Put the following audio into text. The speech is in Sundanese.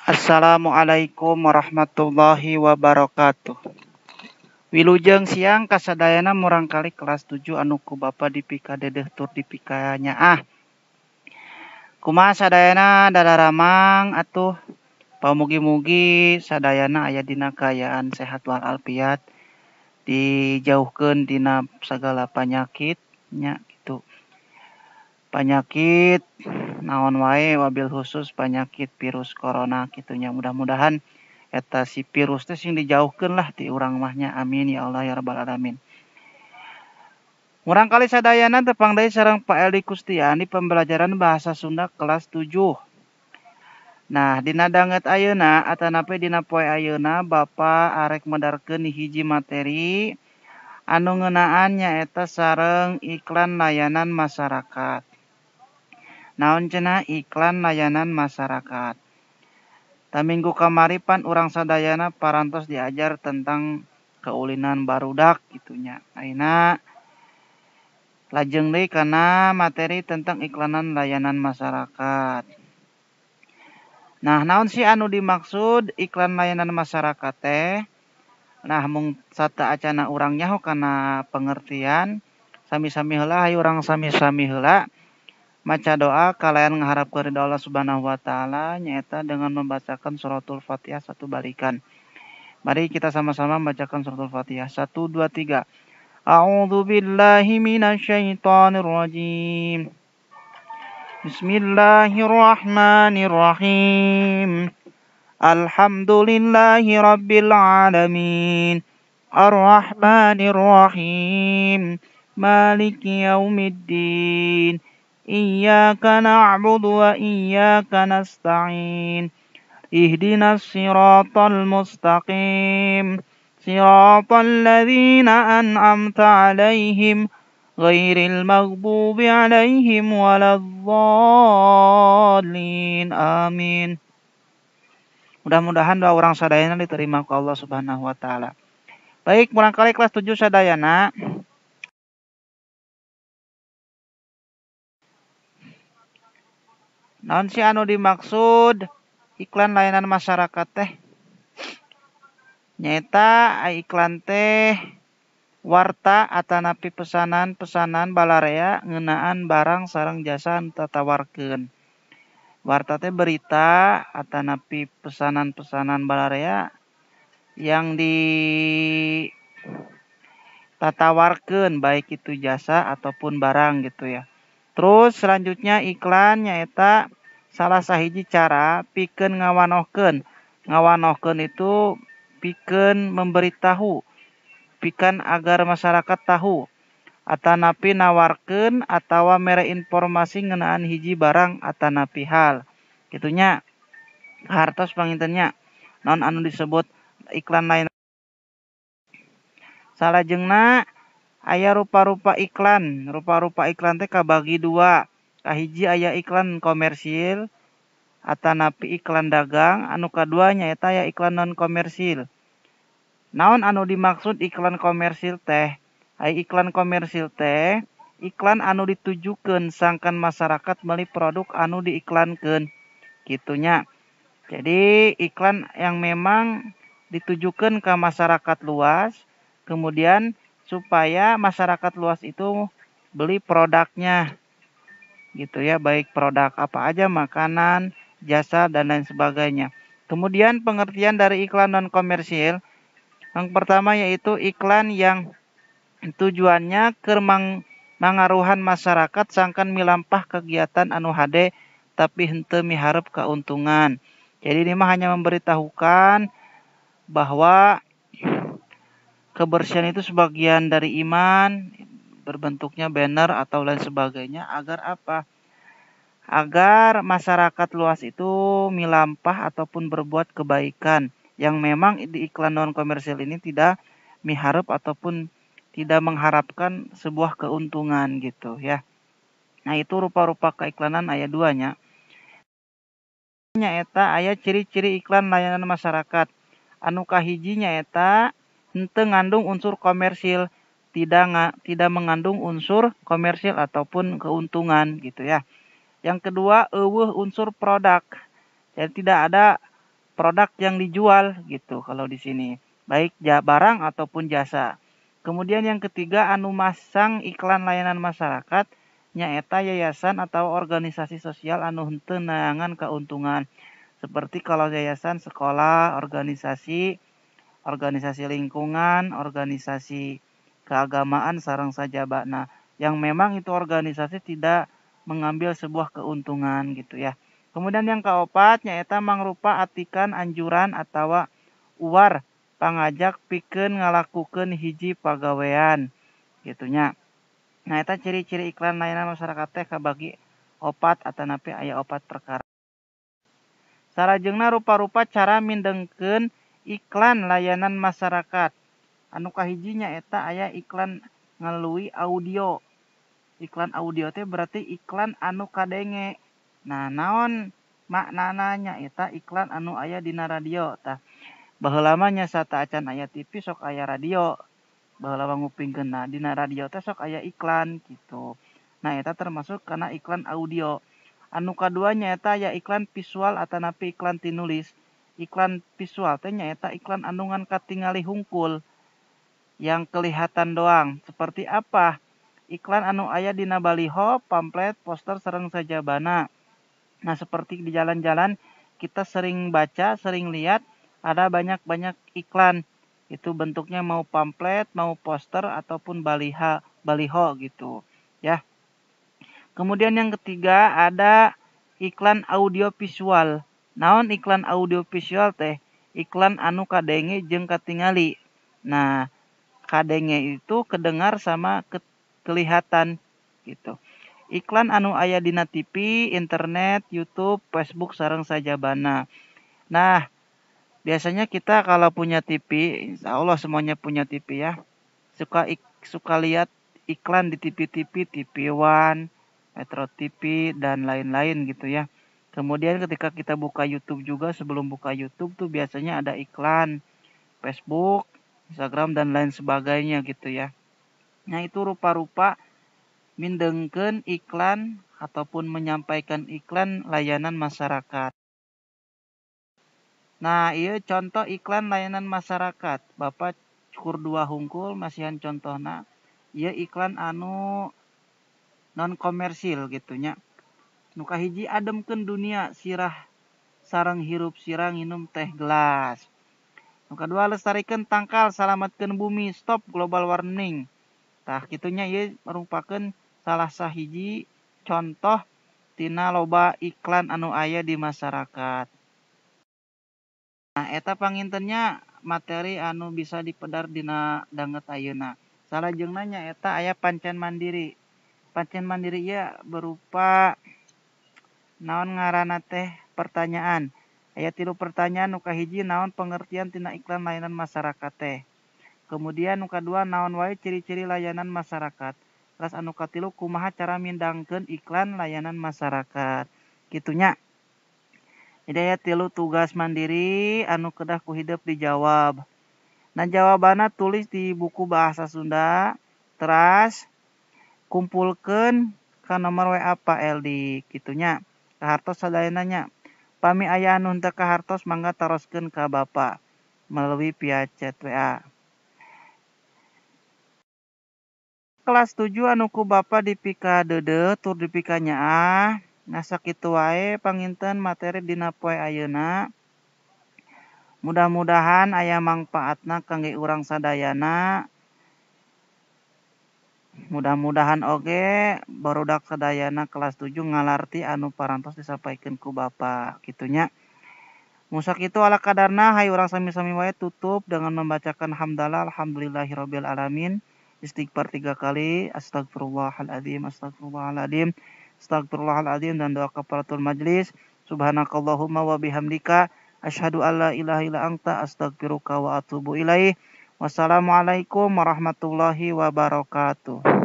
Assalamualaikum warahmatullahi wabarakatuh. Wilujeng siang kasadayana murangkalih kelas 7 anu ku Bapa dipikadedeh tur dipikanyaah. Kumaha sadayana dadaramang atuh? Pamugi-mugi sadayana aya dina kaayaan sehat walafiat, dijauhkeun dina sagala panyakit nya kitu. Panyakit naon wae wabil khusus panyakit virus corona kitu nya, mudah-mudahan eta si virus teh sing dijauhkeun lah ti urang mah nya, amin ya Allah ya rabbal alamin. Murangkalih sadayana tepang deui sareng Pak Eldi Kustian di pembelajaran bahasa Sunda kelas 7. Nah, dina danget ayeuna atanapi dina poe ayeuna Bapa arek medarkeun hiji materi anu ngeunaan nyaeta sareng iklan layanan masyarakat. Naon cenah iklan layanan masyarakat? Taminggu kamari pan urang sadayana parantos diajar tentang keulinan barudak kitu nya. Ayeuna lajeng deui kana materi tentang iklanan layanan masyarakat. Nah, naon sih anu dimaksud iklan layanan masyarakat teh? Nah, mung sateuacana urang nyaho kana pengertian, sami-sami heula hayu urang sami-sami heula maca doa kalayan ngaharapkeun ridho Allah Subhanahu wa taala nyaeta dengan membacakan suratul Fatihah satu balikan. Mari kita sama-sama membacakan suratul Fatihah. 1 2 3. A'udzu billahi minasyaitonir rajim. Bismillahirrahmanirrahim. Alhamdulillahi rabbil alamin. Arrahmanir rahim. Maliki yaumiddin. Iyyaka na'budu wa iyyaka nasta'in. Ihdinas siratal mustaqim. Siratal ladzina an'amta 'alaihim ghairil maghdubi 'alaihim waladdallin. Amin. Mudah-mudahan doa urang sadayana diterima ku Allah Subhanahu wa taala. Baik, murangkalih kelas 7 sadayana. Naon sih anu dimaksud iklan layanan masyarakat teh? Nyaeta iklan teh warta atanapi pesanan-pesanan balarea ngeunaan barang sareng jasa anu tatawarkeun. Warta teh berita atanapi pesanan-pesanan balarea yang ditatawarkeun baik itu jasa ataupun barang gitu ya. Terus selanjutnya iklan nyaeta salah sahiji cara pikeun ngawanohkeun. Ngawanohkeun itu pikeun memberitahu, pikeun agar masyarakat tahu atanapi nawarkeun atawa mere informasi ngeunaan hiji barang atanapi hal. Kitu nya. Hartos panginten nya. Naon anu disebut iklan lain. Salajengna aya rupa-rupa iklan. Rupa-rupa iklan teh kabagi dua. Kahiji aya iklan komersil atanapi iklan dagang, anu kadua nyaeta aya iklan non komersil. Naon anu dimaksud iklan komersil teh? Ai iklan komersil teh iklan anu ditujukeun sangkan masyarakat meuli produk anu diiklankeun. Kitu nya. Jadi iklan yang memang ditujukeun ke masyarakat luas, kemudian supaya masyarakat luas itu beli produknya. Gitu ya, baik produk apa aja, makanan, jasa, dan lain sebagainya. Kemudian pengertian dari iklan non komersil, yang pertama yaitu iklan yang tujuannya keur mangaruhan masyarakat sangkan milampah kegiatan anu hade tapi henteu miharep keuntungan. Jadi ini mah hanya memberitahukan bahwa kebersihan itu sebagian dari iman, berbentuknya banner atau lain sebagainya, agar apa? Agar masyarakat luas itu milampah ataupun berbuat kebaikan yang memang di iklan non komersil ini tidak miharep ataupun tidak mengharapkan sebuah keuntungan gitu ya. Nah, itu rupa-rupa keiklanan aya duanya. Nyaeta aya ciri-ciri iklan layanan masyarakat. Anu kahiji nyaeta henteu ngandung unsur komersil, tidak mengandung unsur komersil ataupun keuntungan gitu ya. Yang kedua, eueuh unsur produk. Jadi tidak ada produk yang dijual gitu kalau di sini, baik barang ataupun jasa. Kemudian yang ketiga, anu masang iklan layanan masyarakat nyaeta yayasan atau organisasi sosial anu henteu neangan keuntungan. Seperti kalau yayasan sekolah, organisasi, organisasi lingkungan, organisasi keagamaan sareng sajabana, yang memang itu organisasi tidak mengambil sebuah keuntungan gitu ya. Kemudian yang keopat nyaeta mangrupa atikan, anjuran atawa uar pangajak pikeun ngalakukeun hiji pagawean gitu nya. Nah, eta ciri-ciri iklan layanan masyarakat teh kabagi opat atanapi aya opat perkara. Salajengna rupa-rupa cara mindengkeun iklan layanan masyarakat. Anu kahiji nyaeta aya iklan ngalui audio. Iklan audio teh berarti iklan anu kadenge. Nah, naon maknana? Nyaeta iklan anu aya dina radio. Tah, baheula mah nya sateuacan aya TV sok aya radio. Baheula mah ngupingkeun, nah dina radio teh sok aya iklan gitu. Nah, eta termasuk kana iklan audio. Anu kadua nyaeta aya iklan visual atanapi iklan tinulis. Iklan visual teh nyaeta iklan anu ngan katingali hungkul, yang kelihatan doang. Seperti apa? Iklan anu aya dina baliho, pamflet, poster sareng sajabana. Nah, seperti di jalan-jalan kita sering baca, sering lihat ada banyak-banyak iklan. Itu bentuknya mau pamflet, mau poster ataupun baliho gitu ya. Kemudian yang ketiga ada iklan audio visual. Naon iklan audio visual teh? Iklan anu kadenge jeung katingali. Nah, kadenge itu kedengar sama kelihatan gitu. Iklan anu aya dina TV, internet, YouTube, Facebook sareng sajabana. Nah, biasanya kita kalau punya TV, insya Allah semuanya punya TV ya. Suka lihat iklan di TV-TV, TV One, Metro TV dan lain-lain gitu ya. Kemudian ketika kita buka YouTube juga, sebelum buka YouTube tuh biasanya ada iklan Facebook, Instagram dan lain sebagainya gitu ya. Nah, itu rupa-rupa mindengkeun iklan ataupun menyampaikan iklan layanan masyarakat. Nah, ieu contoh iklan layanan masyarakat. Bapak cukur dua hungkul masihan contohna. Ieu iklan anu non komersil gitu nya. Nu kahiji, ademkeun dunia sirah sareng hirup sirah nginum teh gelas. Nu kadua, lestarikan tangkal, salamatkeun bumi, stop global warming. Tah, kitu nya, ieu merupakan salah sahiji contoh tina loba iklan anu aya di masyarakat. Nah, eta panginten nya materi anu bisa dipedar dina danget ayeuna. Salajengna nyaeta aya pancen mandiri. Pancen mandiri ieu berupa naon ngaranna teh, pertanyaan. Aya 3 pertanyaan. Nu kahiji, naon pengertian tina iklan layanan masyarakat teh? Kemudian nu kadua, naon wae ciri-ciri layanan masyarakat? Terus anu katilu, kumaha cara mindangkeun iklan layanan masyarakat? Kitu nya. Jadi aya 3 tugas mandiri anu kedah ku hidep dijawab. Nah, jawabanna tulis di buku bahasa Sunda, teras kumpulkeun ka nomor WA Pak Eldi kitu nya. Kahartos sadayana nya. Pami aya anu henteu kahartos, mangga taroskeun ka Bapak melalui via chat WA. Kelas 7 anu ku Bapak dipikadeudeuh tur dipikanyaah. Nah, sakitu wae panginten materi dina poe ayeuna. Mudah-mudahan aya mangpaatna kangge urang sadayana. Mudah-mudahan oge barudak sadayana kelas 7 ngalarti anu parantos disampaikeun ku Bapak kitu nya. Mun sakitu ala kadarna, hayu urang sami-sami wae tutup dengan membacakan hamdalah, alhamdulillahirabbil alamin. Istighfar 3 kali, astagfirullahaladzim, astagfirullahaladzim, astagfirullahaladzim, dan doa kafaratul majlis. Subhanakallahumma wa bihamdika asyhadu alla ilaha illa anta astaghfiruka wa atubu ilaih. Wassalamualaikum warahmatullahi wabarakatuh.